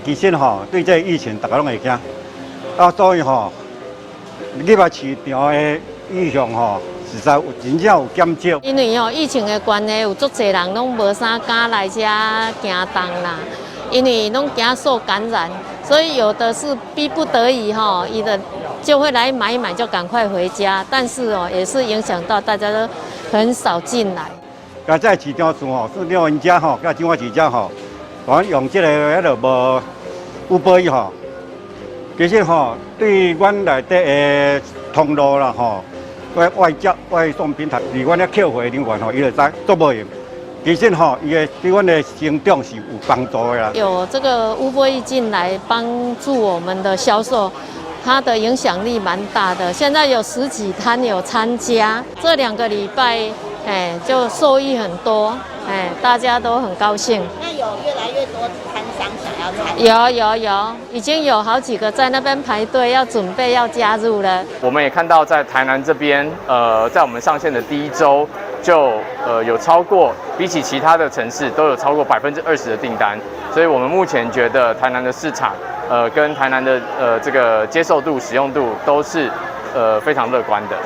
其實吼，對這個疫情，大家攏會驚，啊，所以吼，入來市場的意向吼，實在有真正有減少。因為吼疫情的關係，有足濟人攏無啥敢來遮行動啦，因為攏驚受感染，所以有的是逼不得已吼，伊的就會來買一買就趕快回家，但是哦，也是影響到大家都很少進來。佮這市場數吼，市場𪜶遮吼，佮彰化市遮吼，講用這個彼囉無 Uber Eats 吼，其實吼對阮內底的通路啦吼，外外接外送平台，佇阮遐客戶人員吼，伊就知足無閒。其實吼，伊的對阮的成長是有幫助的啦。有這個 Uber Eats 進來幫助我們的銷售，它的影響力蠻大的。現在有十幾攤有參加，這2個禮拜，哎，就受益很多，哎，大家都很高興。那有越來越多攤商想要參加？有有有，已經有好幾個在那邊排隊，要準備要加入了。我們也看到在台南這邊，在我們上線的第一週，就有超過比起其他的城市都有超過20%的訂單，所以我們目前覺得台南的市場，跟台南的這個接受度、使用度都是非常樂觀的。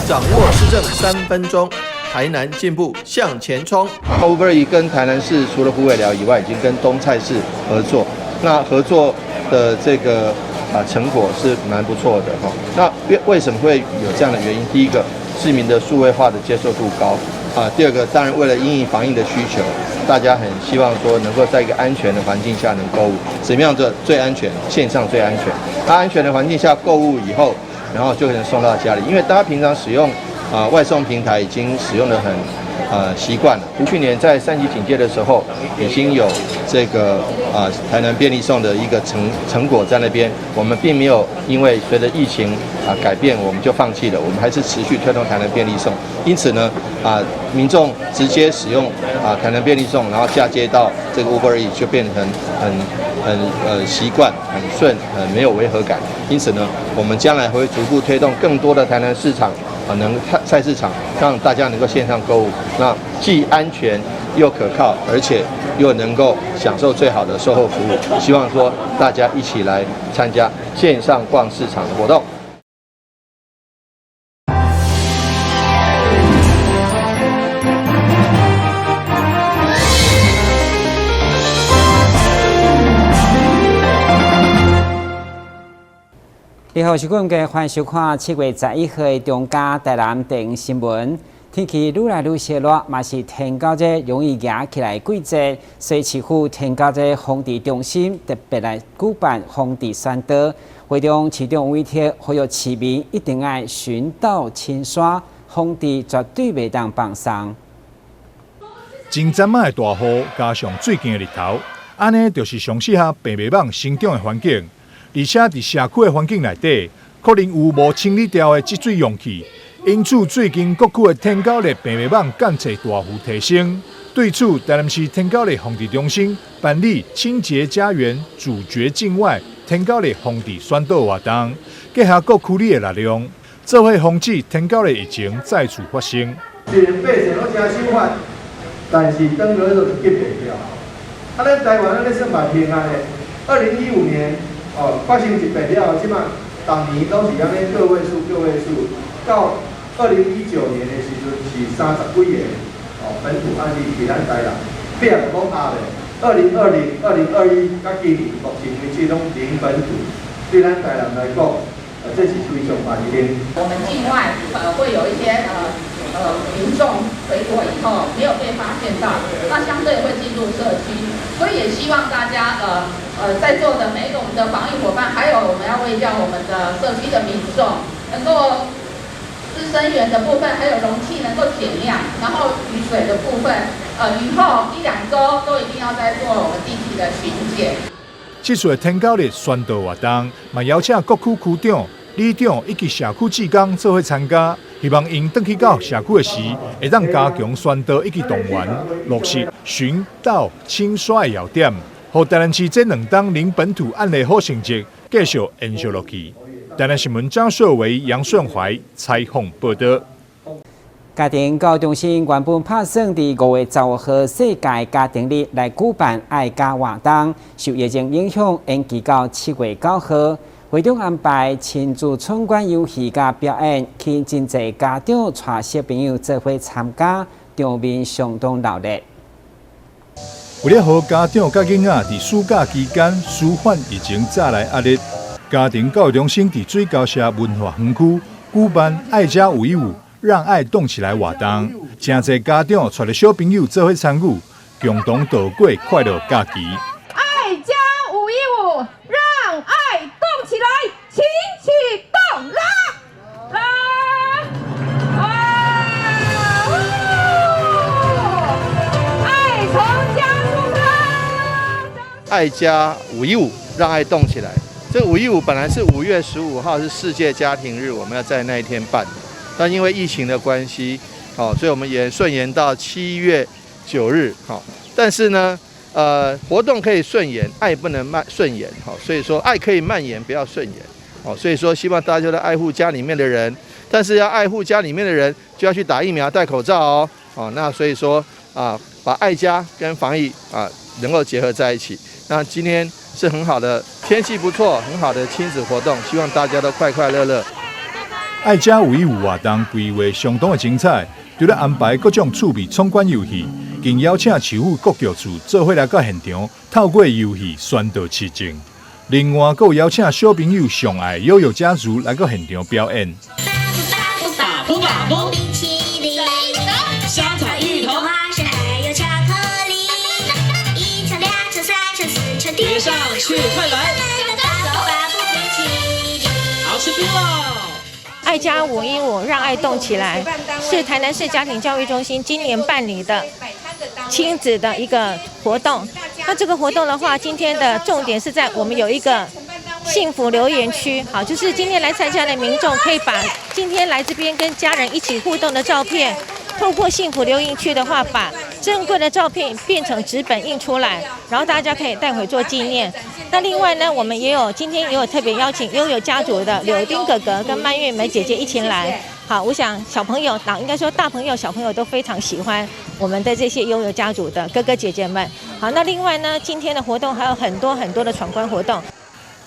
掌握市政3分鐘，台南進步向前衝。 Uber Eats 跟台南市除了虎尾寮以外，已經跟東菜市合作。那合作的這個成果是蠻不錯的哈。那為什麼會有這樣的原因？第一個，市民的數位化的接受度高啊。第二個，當然為了因應防疫的需求，大家很希望說能夠在一個安全的環境下能購物。怎麼樣做最安全？線上最安全。那安全的環境下購物以後，然後就可能送到家裡，因為大家平常使用外送平台已經使用得很習慣了。去年在三級警戒的時候，已經有這個台南便利送的一個成果在那邊。我們並沒有因為隨着疫情改變，我們就放棄了，我們還是持續推動台南便利送。因此呢民眾直接使用台南便利送，然後嫁接到這個 Uber Eats 就變成很習慣、很順、很沒有違和感。因此呢，我們將來會逐步推動更多的台南市場能菜市場，讓大家能夠線上購物，那既安全又可靠，而且又能夠享受最好的售後服務。希望說大家一起來參加線上逛市場的活動。你好，是阮家歡迎收看7月11號的中嘉台南電新聞。天氣愈來愈燒熱，嘛是天狗這容易夯起來的季節。所以市府天狗這防治中心特別來舉辦防治宣導，會中市長委託呼籲市民一定愛巡倒清刷，防治絕對袂當放鬆。前陣仔的大雨，加上最近的日頭，按呢就是上適合病媒蠓生長的環境。而且佇社區的環境內底，可能有無清理掉的積水容器，因此最近各區的天狗癘病媒蠓監測大幅提升。對此，台南市天狗癘防治中心辦理清潔家園、阻絕境外天狗癘防治宣導活動，結合各區里的力量，做伙防止天狗癘疫情再次發生。雖然百姓攏誠守法，但是當落就結袂牢。啊，咱台灣按呢算嘛平安的。2015年哦，發生一病了後，這馬逐年攏是按呢個位數、個位數。到2019年的時陣是30幾个哦，本土案例佇咱台南，變攏壓咧。2020、2021佮今年目前為止攏零本土，對咱台南來講，這是非常萬幸。我們境外會有一些民眾回國以後沒有被發現到，那相對會進入社區，所以也希望大家在座的每一個我們的防疫夥伴，還有我們要衛教我們的社區的民眾，能夠孳生源的部分還有容器能夠減量，然後雨水的部分，雨後一兩週都一定要再做我們定期的巡檢。這次的天狗癘宣導活動，嘛邀請各區區長、里長以及社區志工做伙參加，希望𪜶轉去到社區的時，會當加強宣導以及動員，落實巡倒清刷的要點，予台南市這兩冬零本土案例好成績繼續延續落去。台南新聞張碩維、楊順懷採訪報道。家庭教育中心原本拍算佇5月15號世界家庭日來舉辦愛家活動，受疫情影響延期到7月9號。會長安排親子闖關遊戲佮表演，吸引真濟家長帶小朋友做伙參加，場面相當熱鬧。為了予家長佮囡仔佇暑假期間舒緩疫情帶來壓力，家庭教育中心佇水溝社文化園區舉辦愛家舞一舞，讓愛動起來活動，誠濟家長帶著小朋友做伙參與，共同度過快樂假期。愛家舞一舞，讓愛動起來，請啟動啦啦！哇！愛從家出發。愛家舞一舞，讓愛動起來。這舞一舞本來是5月15號是世界家庭日，我們要在那一天辦。但因為疫情的關係，好，所以我們也順延到7月9日，好。但是呢，活動可以順延，愛不能慢順延，好，所以說愛可以蔓延，不要順延，好，所以說希望大家都愛護家裡面的人，但是要愛護家裡面的人，就要去打疫苗、戴口罩哦，好，那所以說啊，把愛家跟防疫啊能夠結合在一起。那今天是很好的天氣不錯，很好的親子活動，希望大家都快快樂樂。愛家舞一舞活動規劃相當的精彩，除了安排各種趣味闖關遊戲，更邀請市府各局處做伙來到現場，透過遊戲宣導市政。另外，閣有邀請小朋友上愛悠悠家族來到現場表演。冰淇淋，香草芋頭花生還有巧克力，一層兩層三層四層，疊上去，快來！好吃冰了。愛家舞一舞，讓愛動起來，是台南市家庭教育中心今年辦理的親子的一個活動。那這個活動的話，今天的重點是在我們有一個幸福留言區，好，就是今天來參加的民眾可以把今天來這邊跟家人一起互動的照片，透過幸福留言區的話，把珍貴的照片變成紙本印出來，然後大家可以帶回做紀念。那另外呢，我們也有今天也有特別邀請悠悠家族的柳丁哥哥跟曼月梅姐姐一起來。好，我想小朋友，應該說大朋友、小朋友都非常喜歡我們的這些悠悠家族的哥哥姐姐們。好，那另外呢，今天的活動還有很多很多的闖關活動。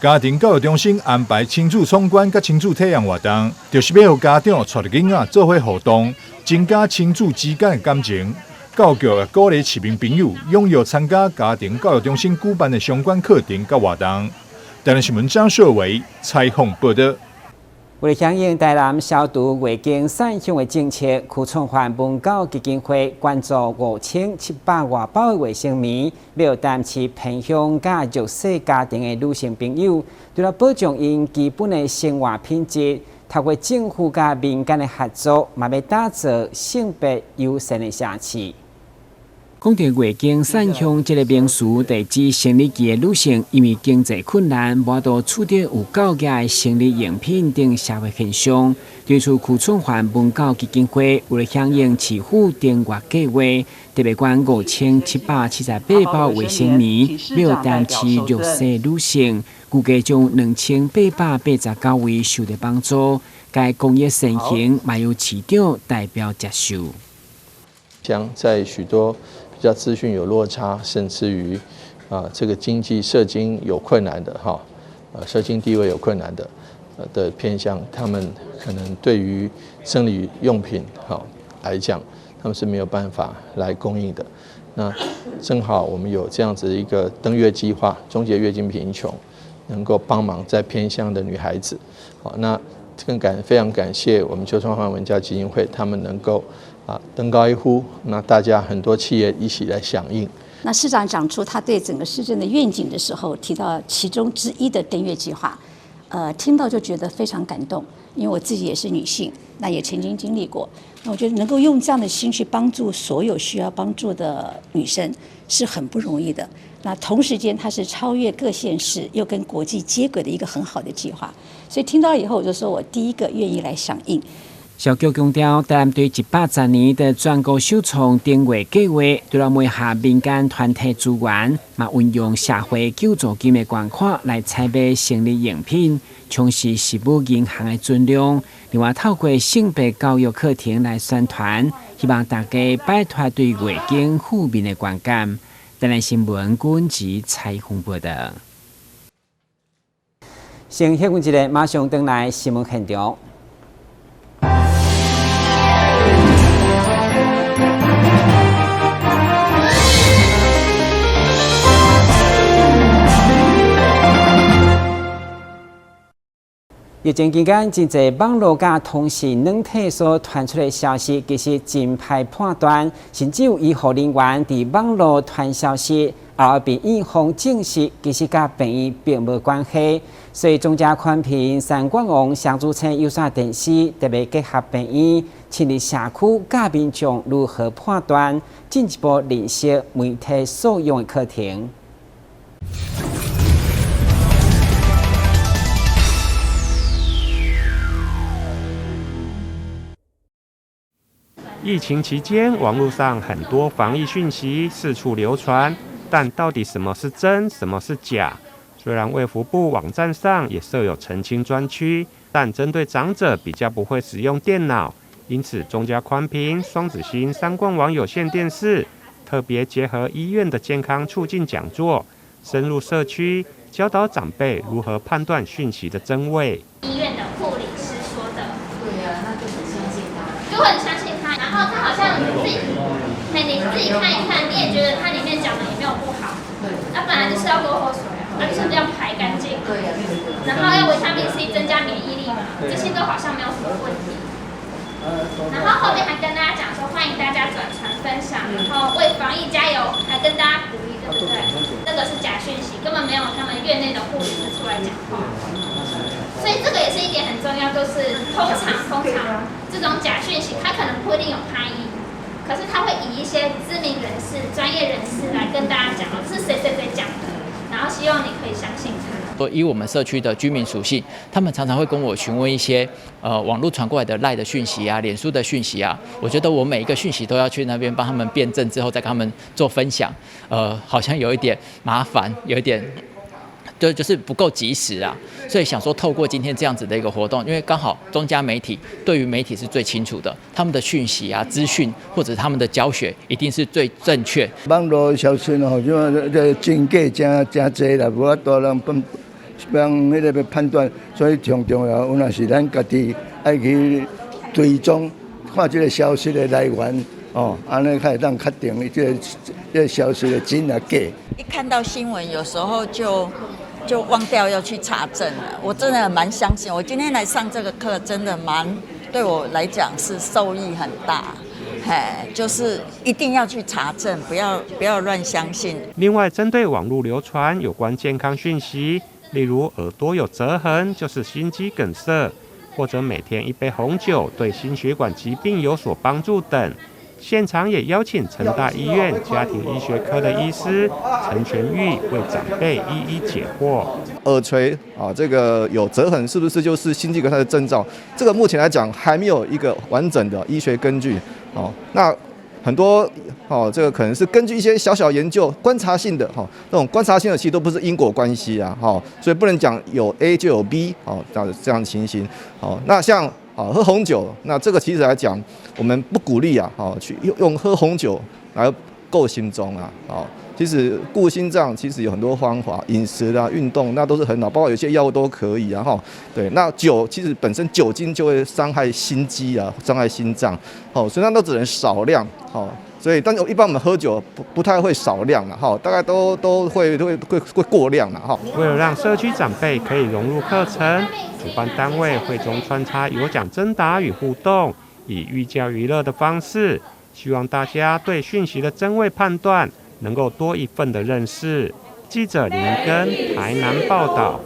家庭教育中心安排親子闖關佮親子體驗活動，就是欲予家長帶著囡仔做伙互動，增加親子之間的感情。教育局也鼓勵市民朋友踴躍參加家庭教育中心舉辦的相關課程佮活動。台南新聞張秀偉採訪報道。為了響應台南消除月經散凶的政策，邱創範文教基金會捐助5700外包的衛生棉，予台南市偏鄉佮弱勢家庭的女性朋友，除了保障𪜶基本的生活品質，透過政府佮民間的合作，嘛欲打造性別友善的社區。講著月經散凶這个名詞，就指生理期的女性因為經濟困難，無法度取得有夠額的生理用品等社會現象。對此，邱創範文教基金會為了響應市府登月計劃，特別捐5778包衛生棉，予台南市弱勢女性，估計將2889位受著幫助。該公益善行，嘛由市長代表接受。將在許多比較資訊有落差，甚至於啊這個經濟社經有困難的哈，社經地位有困難的，的偏鄉，他們可能對於生理用品哈來講，他們是沒有辦法來供應的。那正好我們有這樣子一個登月計劃，終結月經貧窮，能夠幫忙在偏鄉的女孩子。好，那更非常感謝我們邱創範文教基金會，他們能夠登高一呼，那大家很多企業一起來響應。那市長講出他對整個市政的願景的時候，提到其中之一的登月計劃，聽到就覺得非常感動，因為我自己也是女性，那也曾經經歷過。那我覺得能夠用這樣的心去幫助所有需要幫助的女生是很不容易的。那同時間，它是超越各縣市又跟國際接軌的一個很好的計劃。所以聽到以後，我就說我第一個願意來響應。小局強調，台南對110年的全國首創訂閱計劃，除了媒合民間團體資源，嘛運用社會救助金的捐款來採買生理用品，充實食物銀行的存量。另外，透過性別教育課程來宣傳，希望大家擺脫對月經負面的觀感。台南新聞軍籍採訪報道。先歇睏一下，馬上轉來新聞現場。疫情期間，真濟網路佮通訊軟體所傳出的消息，其實真歹判斷，甚至有醫護人員佇網路傳消息，後被院方證實，其實佮病院並無關係。所以，中嘉寬頻、三冠王雙子星有線電視特別結合病院，親臨社區教民眾如何判斷，進一步認識媒體素養的課程。疫情期間，網路上很多防疫訊息四處流傳，但到底什麼是真，什麼是假？雖然衛福部網站上也設有澄清專區，但針對長者比較不會使用電腦，因此中嘉寬頻、雙子星、三冠網有線電視特別結合醫院的健康促進講座，深入社區教導長輩如何判斷訊息的真偽。醫院的護理師說的，對啊，那就很相信他，就很相信他。然後他好像自己，你自己看一看，你也覺得他裡面講的也沒有不好。對，那本來就是要多喝水啊，那就是要排乾淨。對啊。然後要維他命 C 增加免疫力嘛，這些都好像沒有什麼問題。然後後面還跟大家講說，歡迎大家轉傳分享，然後為防疫加油，還跟大家鼓勵，對不對？這個是假訊息，根本沒有他們院內的護理師出來講話。所以這個也是一點很重要，就是通常這種假訊息，它可能不一定有拍音，可是他會以一些知名人士、專業人士來跟大家講，哦，是誰誰誰講的，然後希望你可以相信他。以我們社區的居民屬性，他們常常會跟我詢問一些網絡傳過來的 LINE 的訊息啊、臉書的訊息啊。我覺得我每一個訊息都要去那邊幫他們辨證之後，再跟他們做分享，好像有一點麻煩，有一點就是不夠及時啊。所以想說透過今天這樣子的一個活動，因為剛好中嘉媒體對於媒體是最清楚的，他們的訊息啊、資訊或者他們的教學一定是最正確。網路消息吼，就這真假誠誠濟啦，無法度人分。幫彼個欲判斷，所以上重要，有若是咱家己愛去追蹤，看這個消息的來源，哦，按呢較會當確定這個消息的真抑假。一看到新聞，有時候就忘掉要去查證了。我真的蠻相信，我今天來上這個課，真的蠻對我來講是受益很大。嘿，就是一定要去查證，不要亂相信。另外，針對網路流傳有關健康訊息，例如耳朵有折痕就是心肌梗塞，或者每天一杯紅酒對心血管疾病有所幫助等。現場也邀請成大醫院家庭醫學科的醫師陳全玉為長輩一一解惑。耳垂啊，這個有折痕是不是就是心肌梗塞的徵兆？這個目前來講還沒有一個完整的醫學根據。哦，那很多哦，這個可能是根據一些小小研究、觀察性的哈，那種觀察性的其實都不是因果關係啊，哈，所以不能講有 A 就有 B 哦，這樣情形。哦，那像啊喝紅酒，那這個其實來講，我們不鼓勵啊，哦去用喝紅酒來顧心臟啊，哦，其實顧心臟其實有很多方法，飲食啊、運動那都是很好，包括有些藥物都可以啊，哈，對，那酒其實本身酒精就會傷害心肌啊，傷害心臟，哦，所以那都只能少量，哦。所以，但是一般我們喝酒不太會少量了哈，大概都會過量了哈。為了讓社區長輩可以融入課程，主辦單位會中穿插有獎徵答與互動，以寓教於樂的方式，希望大家對訊息的真偽判斷能夠多一份的認識。記者林根台南報道。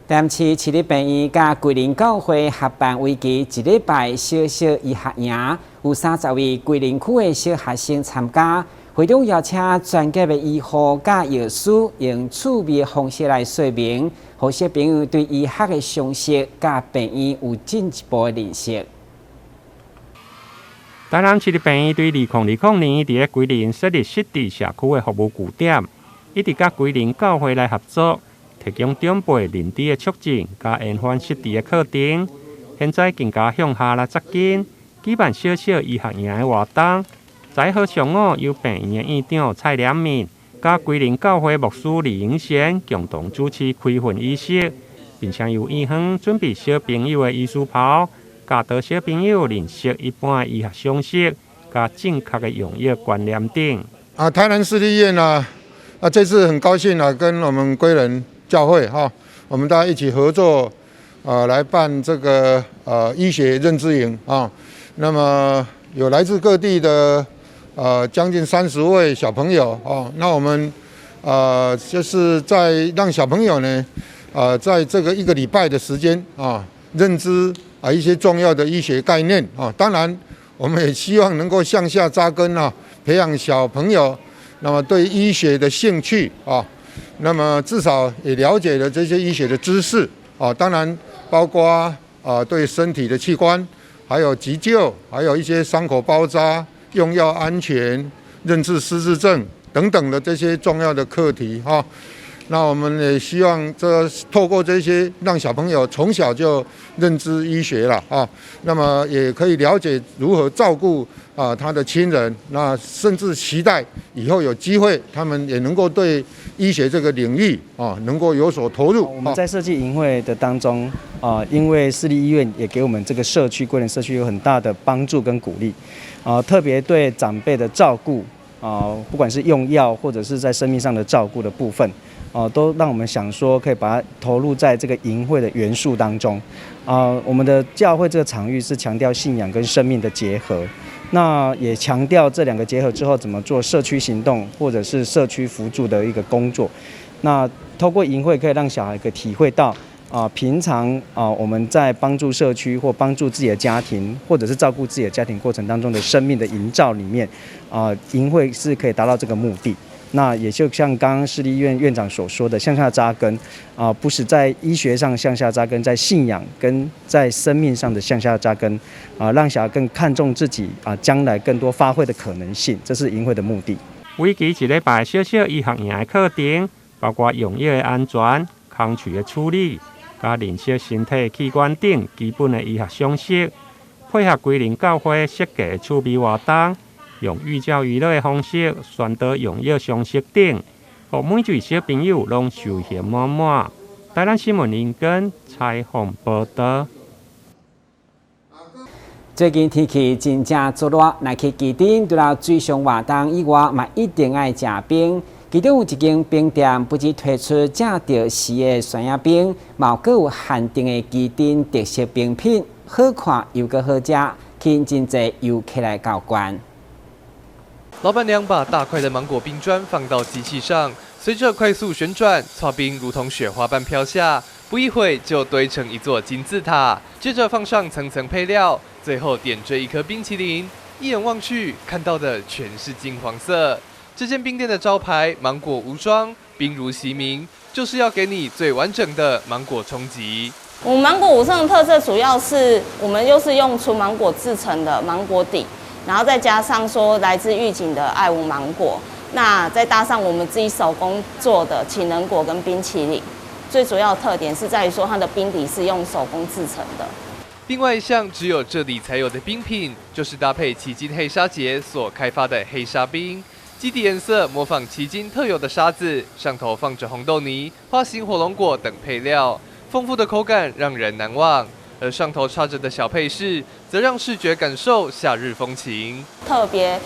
台南市市立病院佮桂林教會合辦為期一禮拜小小醫學營，有30位桂林區的小學生參加。會中邀請專業的醫護佮藥師，用趣味的方式來說明，予小朋友對醫學的常識佮病院有進一步的認識。台南市立病院對2020年佇咧歸仁設立失智社區的服務據點，一直佮歸仁教會來合作，提供長輩認知的促進佮延緩失智的課程。現在更加向下來扎根，舉辦小小醫學營的活動。11號上午，由病院的院長蔡良敏、佮歸仁教會牧師李英賢共同主持開訓儀式，並且由院方準備小朋友的醫師袍，教導小朋友認識一般的醫學常識，佮正確的用藥觀念等。啊，台南市立醫院呢，啊，這次很高興啊，跟我們歸仁教會哈，我們大家一起合作，來辦這個醫學認知營啊。那麼有來自各地的將近30位小朋友哦，那我們就是在讓小朋友呢，在這個一個禮拜的時間啊，認知啊一些重要的醫學概念啊。當然，我們也希望能夠向下扎根啊，培養小朋友那麼對醫學的興趣啊，那麼至少也了解了這些醫學的知識啊。當然，包括啊對身體的器官，還有急救，還有一些傷口包紮、用藥安全、認知失智症等等的這些重要的課題哈。那我們也希望這透過這些，讓小朋友從小就認知醫學了啊。那麼也可以了解如何照顧啊他的親人，那甚至期待以後有機會，他們也能夠對醫學這個領域啊能夠有所投入。我們在設計營會的當中啊，因為市立醫院也給我們這個社區歸仁社區有很大的幫助跟鼓勵啊，特別對長輩的照顧啊，不管是用藥或者是在生命上的照顧的部分。哦，都讓我們想說可以把它投入在這個營會的元素當中。啊，我們的教會這個場域是強調信仰跟生命的結合，那也強調這兩個結合之後怎麼做社區行動或者是社區扶助的一個工作。那透過營會可以讓小孩可以體會到啊，平常啊我們在幫助社區或幫助自己的家庭，或者是照顧自己的家庭過程當中的生命的營造裡面，啊，營會是可以達到這個目的。那也就像剛剛市立醫院院長所說的，向下扎根，啊，不是在醫學上向下扎根，在信仰跟在生命上的向下扎根，啊，讓小孩更看重自己啊，將來更多發揮的可能性，這是營會的目的。為期一禮拜小小醫學營的課程，包括用藥的安全、空喙的處理，佮認識身體器官等基本的醫學常識，配合歸仁教會設計的趣味活動。用寓教於樂的方式宣導用藥常識等，予每一位小朋友攏收穫滿滿。台南新聞林根採訪報導。最近天氣真正足熱，若去旗津除了水上活動以外，嘛一定愛食冰。其中有一間冰店，不只推出正著時的酸仔冰，嘛閣有限定的旗津特色冰品，好看又閣好食，吸引真濟遊客來到館。老闆娘把大塊的芒果冰磚放到機器上，隨着快速旋轉，剉冰如同雪花般飄下，不一會就堆成一座金字塔。接着放上層層配料，最後點綴一顆冰淇淋。一眼望去，看到的全是金黃色。這間冰店的招牌芒果無雙，冰如其名，就是要給你最完整的芒果衝擊。我們芒果無雙的特色主要是我們又是用純芒果製成的芒果底。然後再加上說來自玉井的愛文芒果，那再搭上我們自己手工做的情人果跟冰淇淋，最主要的特點是在於說它的冰底是用手工製成的。另外一項只有這裡才有的冰品，就是搭配旗津黑沙節所開發的黑沙冰，基底顏色模仿旗津特有的沙子，上頭放着紅豆泥、花形火龍果等配料，豐富的口感讓人難忘。而上頭插着的小配飾，則讓視覺感受夏日風情。特別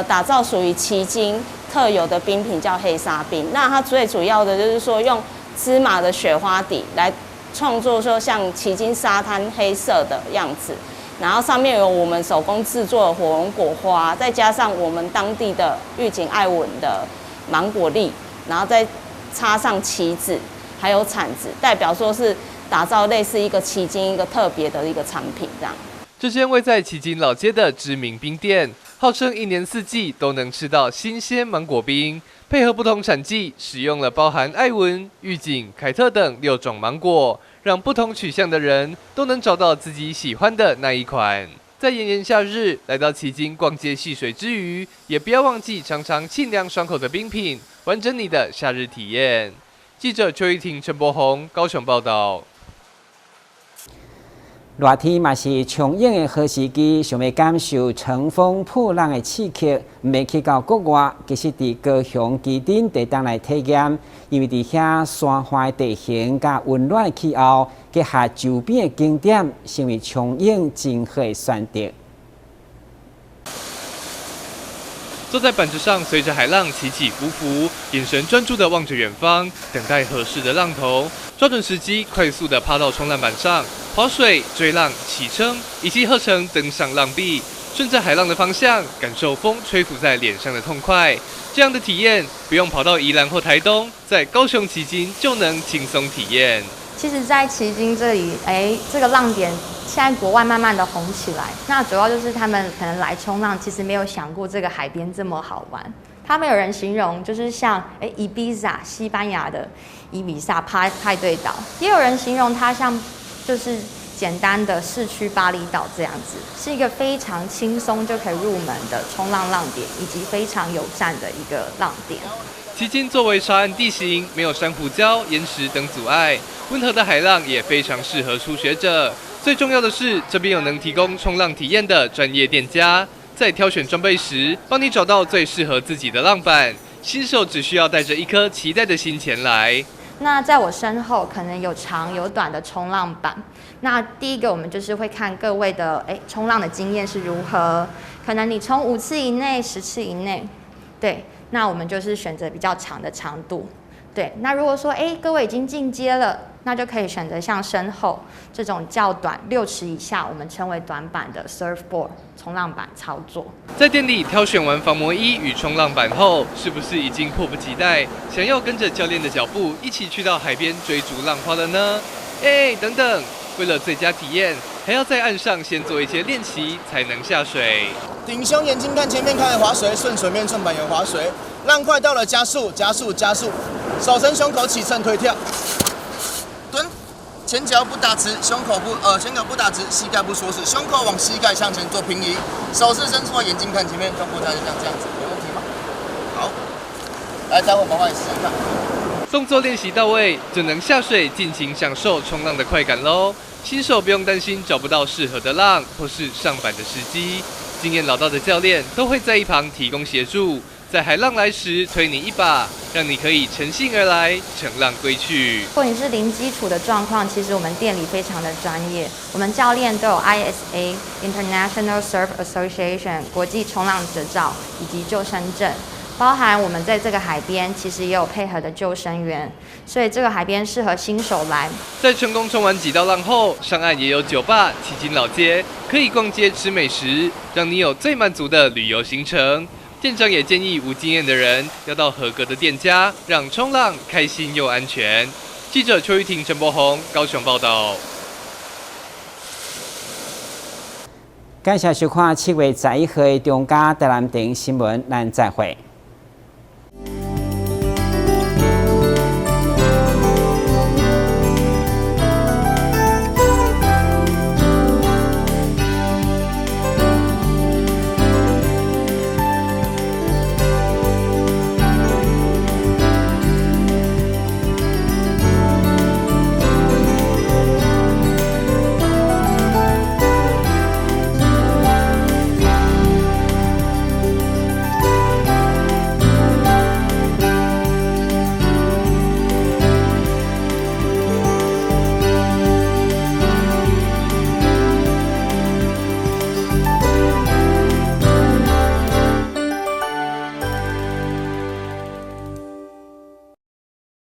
打造屬於旗津特有的冰品叫黑沙冰。那它最主要的就是說用芝麻的雪花底來創作，說像旗津沙灘黑色的樣子，然後上面有我們手工製作的火龍果花，再加上我們當地的玉井愛文的芒果粒，然後再插上旗子，還有鏟子，代表說是打造類似一個旗津一個特別的一個產品，這樣。這間位在旗津老街的知名冰店，号称一年四季都能吃到新鲜芒果冰。配合不同产季，使用了包含艾文、玉井、凯特等6种芒果，让不同取向的人都能找到自己喜欢的那一款。在炎炎夏日来到旗津逛街戏水之余，也不要忘记尝尝沁凉爽口的冰品，完整你的夏日体验。记者邱玉婷、陈柏宏高雄报道。热天嘛是冲泳的好时机，想欲感受乘风破浪的刺激，毋免去到國外，其實佇高雄旗津就會當來體驗，因為佇遐山環的地形佮溫暖的氣候，結合周邊的景點，成為衝泳真好的選擇。坐在板子上，隨着海浪起起伏伏，眼神專注地望着遠方，等待合適的浪頭，抓準時機，快速地趴到衝浪板上，划水、追浪、起撐，一氣呵成登上浪壁，順着海浪的方向，感受風吹拂在臉上的痛快。這樣的體驗，不用跑到宜蘭或台東，在高雄旗津就能輕鬆體驗。其實，在旗津這裡，這個浪點現在國外慢慢的紅起來。那主要就是他們可能來衝浪，其實沒有想過這個海邊這麼好玩。他們有人形容就是像伊比薩，西班牙的伊比薩派對島，也有人形容它像就是簡單的市區巴厘島這樣子，是一個非常輕鬆就可以入門的衝浪浪點，以及非常友善的一個浪點。旗津作為沙岸地形，沒有珊瑚礁、岩石等阻礙，溫和的海浪也非常適合初學者。最重要的是，這邊有能提供衝浪體驗的專業店家，在挑選裝備時，幫你找到最適合自己的浪板。新手只需要帶着一顆期待的心前來。那在我身後可能有長有短的衝浪板。那第一個我們就是會看各位的衝浪的經驗是如何，可能你衝5次以內、10次以內，對。那我們就是選擇比較長的長度，對。那如果說各位已經進階了，那就可以選擇像身後這種較短6尺以下，我們稱為短板的 surfboard 衝浪板操作。在店裡挑選完防磨衣與衝浪板後，是不是已經迫不及待想要跟着教練的腳步一起去到海邊追逐浪花了呢？等等，為了最佳體驗，還要在岸上先做一些練習才能下水。挺胸，眼睛看前面，開始划水，順水面順板緣划水，浪快到了，加速，加速，加速，手伸胸口起蹭推跳，蹲，前腳不打直，胸口不打直，膝蓋不縮死，胸口往膝蓋向前做平移，手勢伸出來，眼睛看前面，動作大概就像這樣子，沒問題嗎？好，來，待會我們換試試看。動作練習到位，就能下水盡情享受衝浪的快感嘍。新手不用擔心找不到適合的浪或是上板的時機。經驗老道的教練都會在一旁提供協助，在海浪來時推你一把，讓你可以乘興而來，乘浪歸去。如果你是零基礎的狀況，其實我們店裡非常的專業，我們教練都有 ISA International Surf Association 國際衝浪執照以及救生證，包含我們在這個海邊其實也有配合的救生員，所以這個海邊適合新手來。在成功衝完幾道浪後，上岸也有酒吧、旗津老街，可以逛街吃美食，讓你有最滿足的旅遊行程。店長也建議無經驗的人要到合格的店家，讓衝浪開心又安全。記者邱玉婷、陳柏宏高雄報道。感謝收看7月11號的中嘉台南電新聞，咱再會。